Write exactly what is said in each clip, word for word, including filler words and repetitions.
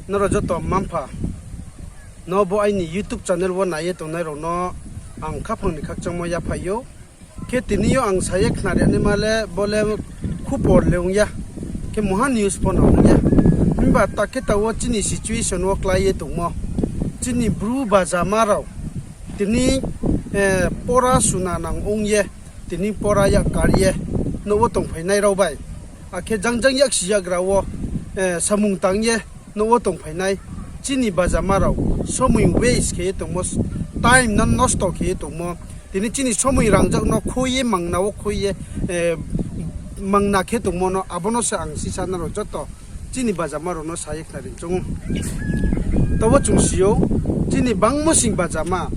Nrao joto mma-mpha no bo aini YouTube channel wo nai ye tongnai rao no ang khaphang ni khakchangmo yaphai ou. Khe tini yo ang sa ye khnari naima le bo le khupor le ong ya, khe mungha news pho no ong ya. Himba ta khe taoh wo chini situation wo klái ye tongmo, chini Bru bajama rao tini pora suna nang ong ye, tini pora yak kar ye nouh wo tongphainai rao bai, akhe jang jang yaksi yagra wo samung tang ye nouh wo tongphainai chini bajama rao somoi waste khe ye tongmo, time no nosto khe ye tongmo, tini chini somoi rangjak no khui ye mangna wo khui ye, mangna khe tongmo no, abo no se ang sisa nrao joto chini bajama rao no sa ye khnari choung ou. Taoh wo chung si ou, chini bangmo sing bajama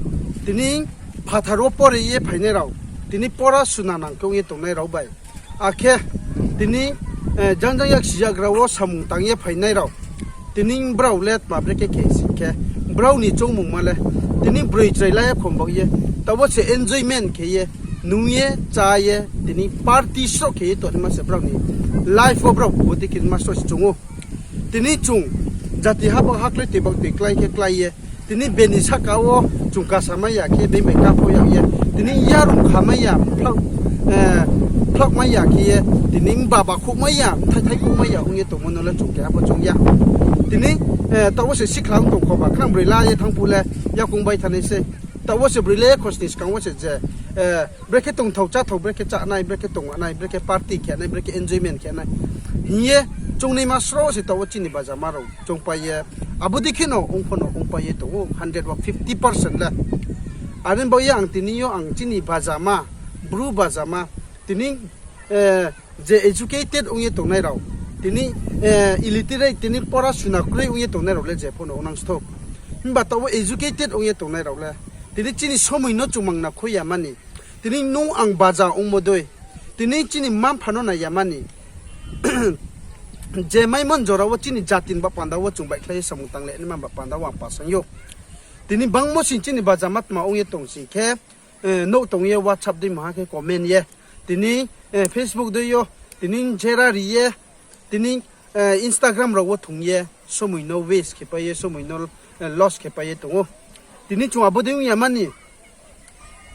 tini phathar wo pore ye phainai rao, tini pora suna nang khe ong ye tongnai rao bai, akhe tini jang jang yaksi yagra wo samung tang ye phainai rao, tini brao le tma brekhe khe sing khe, brao ni choungmungma le tini broi chrai la ye khom baoh ye, taoh wo se enjoyment khe ye, nung ye, chá ye, tini party sroh khe ye tongnaima se brao ni life wo brao bodei khe ma sroh se choung ou. Tini chung jati ha baoh ha klái toi baoh toi klái khe klái ye, tini bini sahka wo chung kasa mai ya khe, bini bai kapho yag ye, tini yarung kha mai ya, phlak mai ya khe ye, tini mba bakhouh mai ya, mthai thaikhouh mai ya ong ye tongmo no le chung keha pho choung ya. Tini taoh wo se sikhla ong tong kho ba, khnang broi la ye thanng phuh le yakoung bai thanai sei. Taoh wo se broi le khosni skang wo se je, brekhe tongthao cháthao, brekhe chánai, brekhe tongwanai, brekhe party khe nai, brekhe enjoyment khe nai hing ye choungnaima sroh se taoh wo chini bajama rao choungpai ye, abo dei khe no ong pho no ongpai ye tong ou hundred wo fifty percent le. Are baoh ye ang tini yo ang chini bajama, Bru bajama, tini je educated ong ye tongnai rao, tini illiterate, tini pora suna kroi ong ye tongnai rao le je pho no ongnang sthou. Himba taoh wo educated ong ye tongnai rao le tini chini somoi no chung mangna khui ya mani, tini nung ang baja ongmo dei, tini chini mma-mpha no nai ya mani, je maimon jora wo chini jati ni baoh panda wo chung baihkhlai ye samung tang le naima baoh panda wo ang pasang ou. Tini bangmo sing chini bajama tma ong ye tong sing khe, nouh tong ye WhatsApp dei maha khe comment ye, tini Facebook dei yo, tini jera ri ye, tini Instagram rao wo thung ye somoi no waste khe pai ye, somoi no loss khe pai ye tong ou. Tini chung abo dei ong ya mani,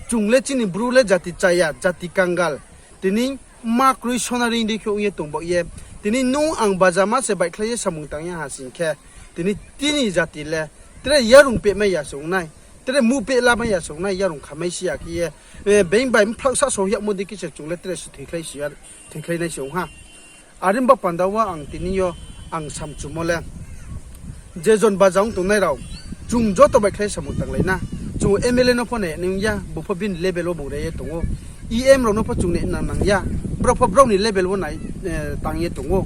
chung le chini Bru le jati chaya, jati kangal, tini mma kroi sona ring dei khe ong ye tong baoh ye, tini nung ang bajama se baihkhlai ye samung tang ya ha sing khe, tini tini jati le tre yarung pehmai ya se ong nai, tre muh pehlamai ya se ong nai, yarung khamai si ya khe ye, being bai mphlak sahsao yagmo dei khe se chung le tre se thoikhlai nai se ong ha. Are baoh panda wo ang tini yo ang samchumo le, je jon baja ong tongnai rao, chung joto baihkhlai samung tanglai na. Chung MLA no pho nai nang ya, bung pho bini level wo bung re ye tong ou. EM rao no pho chung nai nang nang ya, brao pho brao ni level wo nai tang ye tong ou.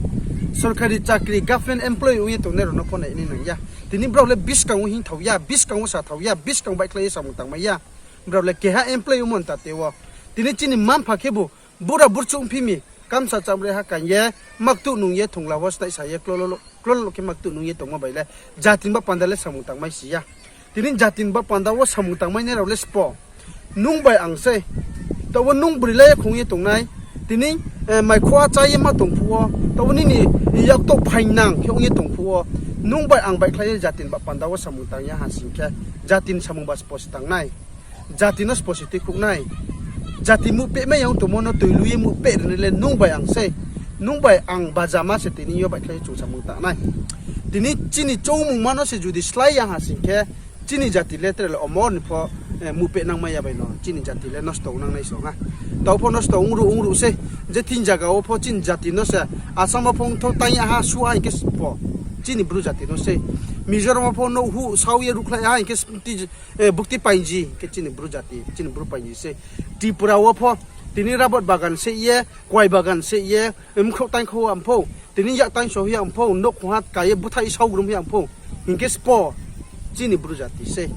Sorkari chakri, government employee ong ye tongnai rao no pho nai nang ya. Tini brao le buskang wo hingthao ya, buskang wo sathao ya, buskang baihkhlai ye samung tangmai ya. Brao le keha employee ongmo ntate wo. Tini chini mma-mpha khebu bura burchuh ongphi mi, kamsa chamre ha kan ye, maktuh nung ye thongla wo snaihsa ye, klolo khe maktuh nung ye tongmo bai le jati ni baoh panda le samung tangmai si ya. Tini jati ni baoh panda wo samung tangmai nai rao le spo, nung bai ang sei. Taoh wo nung broi la ye khong ye tongnai, tini maikhoa chá ye ma tong phuh wo, taoh wo nini yakto phaingnang khe ong ye tong phuh wo, nung bai ang baihkhlai ye jati ni baoh panda wo samung tang ya ha sing khe, jati ni samung ba spo se tang nai. Jati no spo se tuikhouh nai. Jati muh pehmai ya ong tongmo no toi lu ye muh peh rinai le nung bai ang sei. Nung bai ang bajama se tini yo baihkhlai ye chung samung tang nai. Tini chini choungmungma no se judi slái ya ha sing khe, chini jati le tre le omor ni pho muh peh nangmai ya bai no chini jati le nosto ong nang nai se ong ha. Taoh pho nosto ong ruh ong ruh sei. Je thing zaga wo pho chini jati no se, Assam wo pho ongthou tang ya ha, su ha hing khe spo, chini Bru jati no sei. Mizoram wo pho nouh huh sao ye ruhkhlai ha hing khe bukti painji khe chini Bru jati, chini Bru painji sei. Tripura wo pho tini rabot bagan se ye, kuai bagan se ye, mkhrouh taingkhou ya pho, tini yak taingso ya pho, nouh khongha ka ye búthaih saogrum ya pho, hing khe spo chini Bru jati sei.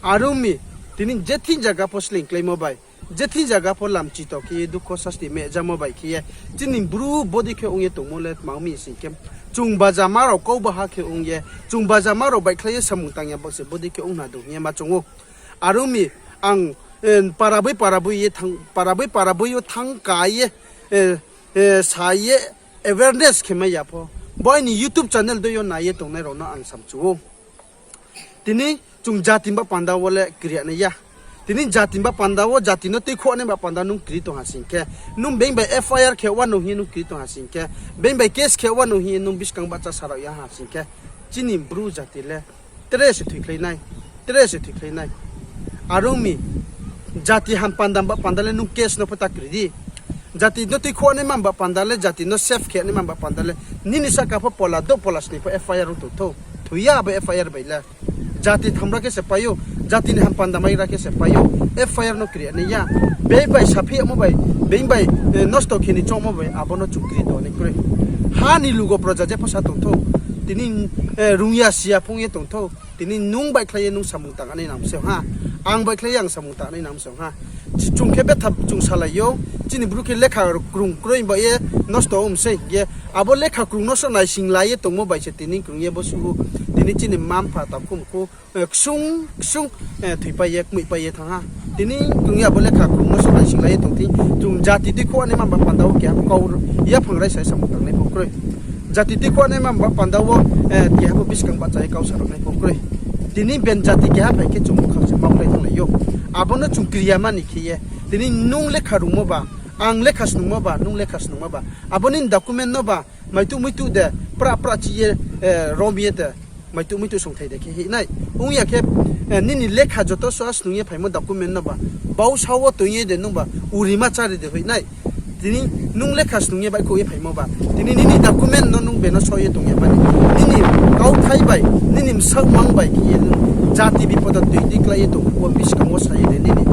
Are ong mi, tini je thing zaga pho sleing kláimo bai, je thing zaga pho lamchito khe ye dukho sasti mehjamo bai khe ye, chini Bru bodei khe ong ye tongmo le tma ong mi sing khe, chung bajama rao kau baha khe ong ye, chung bajama rao baihkhlai ye samung tang ya bo se bodei khe ong na do hing ye ma choung ou. Are ong mi, ang para boi para boi yo thanng ka ye, sa ye, awareness khe mai ya pho, Bo aini YouTube channel dei yo nai ye tongnai rao no ang samchu ou. Tini chung jati ni ba panda wo le kri ya nai ya. Tini jati ni ba panda wo, jati no tuikhouhnai ba panda nung kri tong ha sing khe, nung being bai F I R khe wano hing ye nung kri tong ha sing khe, being bai case khe wano hing ye nung buskang bahcha sa rao ya ha sing khe, chini Bru jati le tre se thoikhlai nai, tre se thoikhlai nai. Are ong mi, jati ham panda ba panda le nung case no pho ta kri di. Jati no tuikhouhnai ma ba panda le, jati no safe khe nai ma ba panda le, nini sahka pho pola douh pola sni pho F I R ong tong thou. Thoi ya abo F I R bai le. Jati thamgra khe se pai ou, jati ni ham panda maigra khe se pai ou, F I R no kri ya nai ya. Being bai saphi yagmo bai, being bai nosto khe ni choungmo bai, abo no chung kri tong nai kroi. Ha ni lugo proja je pho sa tong thou. Tini rung ya si ya phung ye tong thou. Tini nung baihkhlai ye nung samung tangnai nang se ha. Ang baihkhlai ye ang samung tangnai nang se ha. Chung khe betha chung salai ou, chini Bru khe lekha krung kroi ba ye nosto ong sei hing ye. Abo lekha krung no so naisinglai ye tongmo bai se tini krung ye bo suh ou. Tini chini mma-mpha takhu mkhu ksung ksung thoipai ye kmoihpai ye thanng ha. Tini krung ye abo lekha krung no so naisinglai ye tong thing, chung jati tuikhouhnai ma ba panda wo keha pho kau yaphang raisa ye samung tangnai pho kroi. Jati tuikhouhnai ma ba panda wo keha pho buskang bahcha ye kau sa rao nai pho kroi. Tini ben jati keha phai khe chung bkha se maokhlai thannglai ou. Abo no chung kri ya mani khe ye, tini nung lekha rungmo ba, ang lekha snungmo ba, nung lekha snungmo ba, abo nini document no ba maituh muituh de pra pra chih ye rom ye de, maituh muituh songthai de khe hih nai. Ong ya khe, nini lekha joto so snung ye phaimo document no ba, bausa wo tong ye de nung ba urima chári de hoih nai. Tini nung lekha snung ye baihkhouh ye phaimo ba, tini nini document no nung beno so ye tong ya mani, nini kauthai bai, nini bsaoh mang bai khe ye nung jati bipod wo toi di klái ye tong phuh wo buskang wo sa ye de nini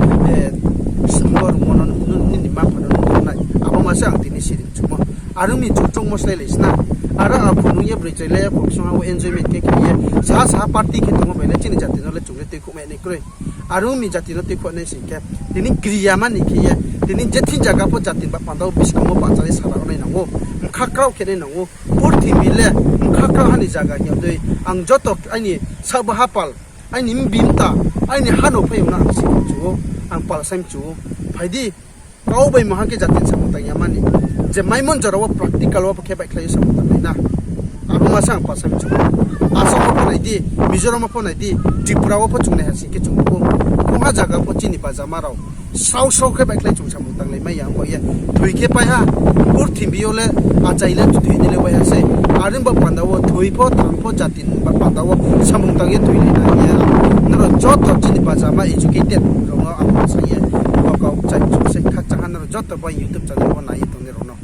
snungmo rungmo no nini mma-mpha no nung nai. Abo ma se ang tini siring chumo. Are ong mi chung choungmo slái lai sna. Aro akhu nung ye broi chrai le, kho ksung ha wo enjoyment khe khe ye, saha saha party khe tongmo bai le chini jati no le chung le tuikhouh mai nai kroi. Are ong mi jati no tuikhouh nai sing khe, tini kri ya mani khe ye, tini je thing zaga pho jati ni ba panda wo buskang wo bahcha ye sa rao nai nang ou, bkha krao khe nai nang ou. Purthimbi le bkha krao ha ni zaga hing yag dei, ang joto aini saohbo hapal, aini mbi mta, aini ha no phai yag no ang si mchu ou, ang pal sai mchu ou. Phai di, kau bai maha khe jati ni samung tang ya mani. Je maimon jora wo practical wo pho khe baihkhlai ye samung tangnai na. Abo ma se ang pal sai mchu ou. Assam wo pho nai di, Mizoram wo pho nai di, Tripura wo pho chung nai ha sing khe chung nuh ou. Krungha zaga pho chini bajama rao srao srao khe baihkhlai chung samung tanglai mai ya ong ba ye. Thoi khe pai ha, purthimbi yo le achai le thoi ni le bai ha sei. Are ong ba panda wo thoi pho, thang pho, jati ni ba panda wo samung tang ye thoi ni na hing ye. Nrao joto chini bajama educated rao no ang sa ye, bo kau chai chung sei khakchang ha nrao joto bo YouTube channel wo nai ye tongnai rao no.